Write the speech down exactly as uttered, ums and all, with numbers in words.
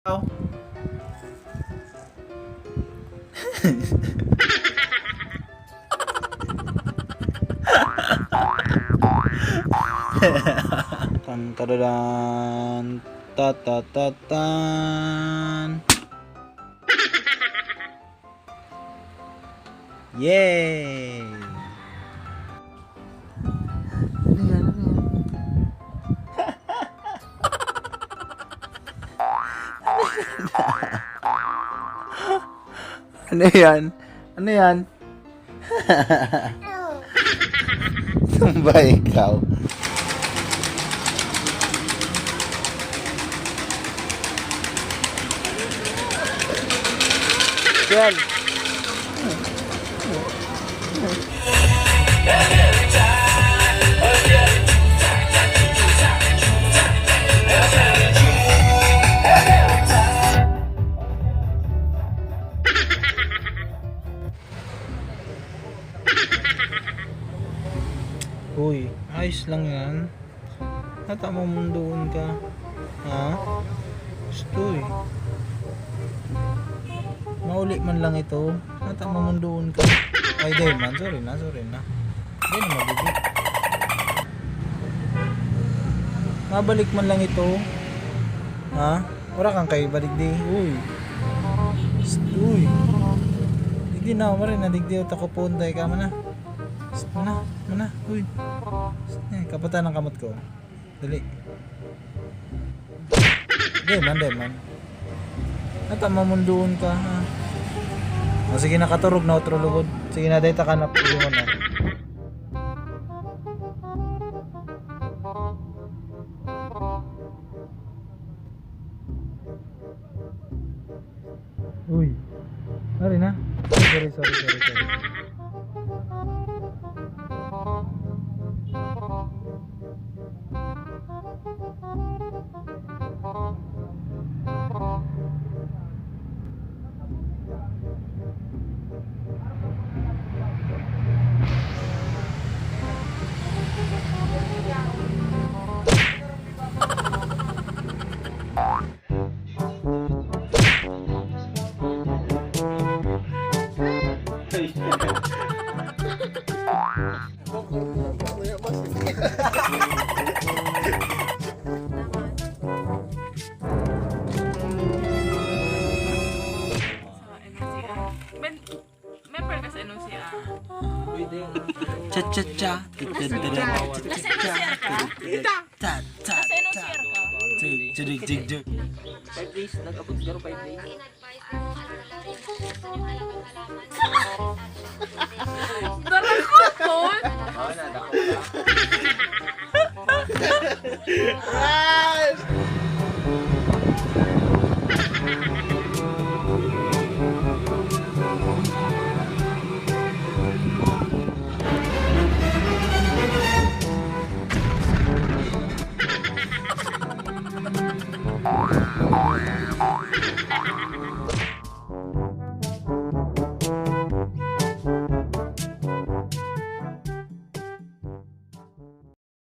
Ikaw? Tan, tadadan, ta, ta, ta, tan. Yay! Ano yan? Ano yan? Ano yan? Ano yan? Sumba ikaw. Yan. Uy, ayos lang yan. Ata mamundoon ka. Ha? Stoy. Mauli man lang ito. Ata mamundoon ka. Ay, di man. Sorry na, sorry na. Di na mabibi. Mabalik man lang ito. Ha? Wala kang kaiba digdi. Uy. Stoy. Digdi na, umari na digdi. Takupon tayo ka man na. Psst, mana, mana, uy. Psst, eh, kapatan ang kamot ko. Dali. Di man, di man. Ata mamundoon ka, ha? O, sige, nakaturog na otro lugod. Sige na, dahil ta ka na, pili mo na. Uy. Sorry na. Sorry, sorry, sorry, sorry. Sa N O C R. Ben, member ka sa N O C R? Pwede. Cha, cha, cha. Nasa N O C R ka? Ta, ta, Nasa N O C R ka? Jig, jig, jig, jig. Five days, nag-abot siguro five days. Darakot, Paul! Oo, nadakot ka.